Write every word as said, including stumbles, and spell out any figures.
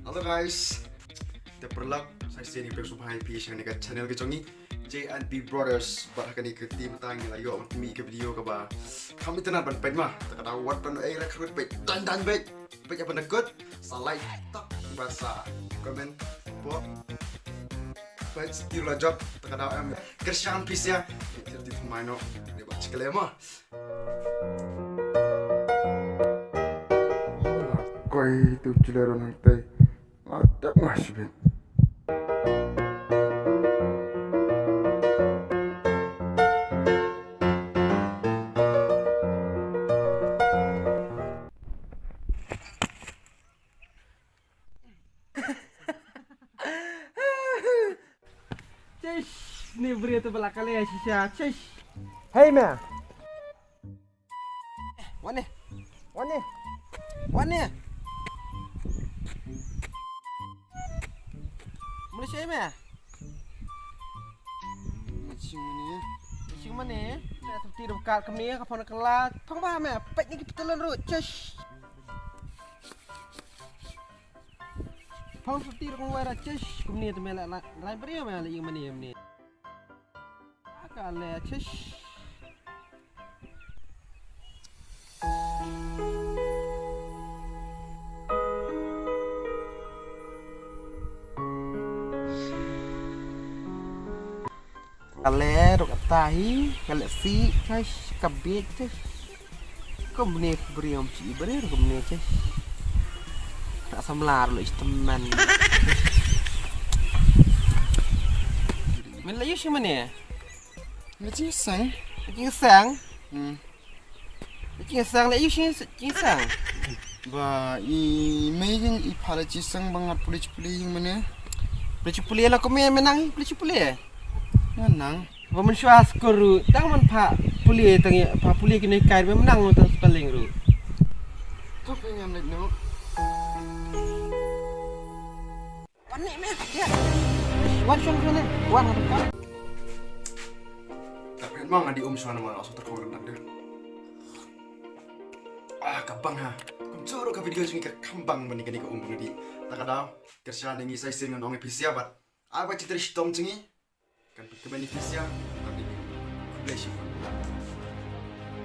Hello guys. Te paralok, sa shisien ngi pdiang sngewbha ïa phi sha kane ka channel ka jong ngi, J and B Brothers. Bad ha kane ka kti mynta ngi la ïoh ban pynmih ka video kaba kham itynnad ban peit ma. Te ka daw wat ban ei rek rek peit. Dan dan peit. Peit ïa ban da kut. Sa like, tak, bad sa comment. Pop. Peit stir la jop. Te ka daw em. Kyrshan phi sia. Tir ti mai no. Ni ba chikle ma. Koi tu chile ron hangtai. Adap ngah shibit. Chish, ni bri tu bala kali ya shisha. Chish. Hey ma. Wane. Wane. Wane. Mula shay ma. Machine mane. Machine mane. Sa tu ti dum kat kami ka phone kala. Pang ba ma. Pet ni ki petelan ru. Chish. Phong sati rong wai ra chish kumne te me la la rai bri me la ing mane mane. Ka le chish. Ka le ruk ata hi, ka le si, chish, ka bit, chish. Kumne bri om chi bri kumne, chish. Tak samlar lo isteman. Men la yu shi mane? Me chi sang. Chi sang. Hmm. Chi sang la yu shi chi sang. Ba i mei jin i phala chi sang ba ngat pule chi pule jing mane. Pule chi pule la ko me menang pule chi pule. Menang. Ba man shwa skuru tang man pha pule tang pha pule kine kai menang tang spelling ru. Tu pengen lek no. Wan ni me. Wan shong shong ni. Wan ka. Tapi memang di um shong mana asal terkong rendah dia. Ah, kabang ha. Kum choro ka video jing ka kambang bani kani ka um bani. Tak ada. Kerja ni ngi sai sing nong pisia bat. Apa cerita stom jingi? Kan put kemeni pisia. Tapi ni. Bless you.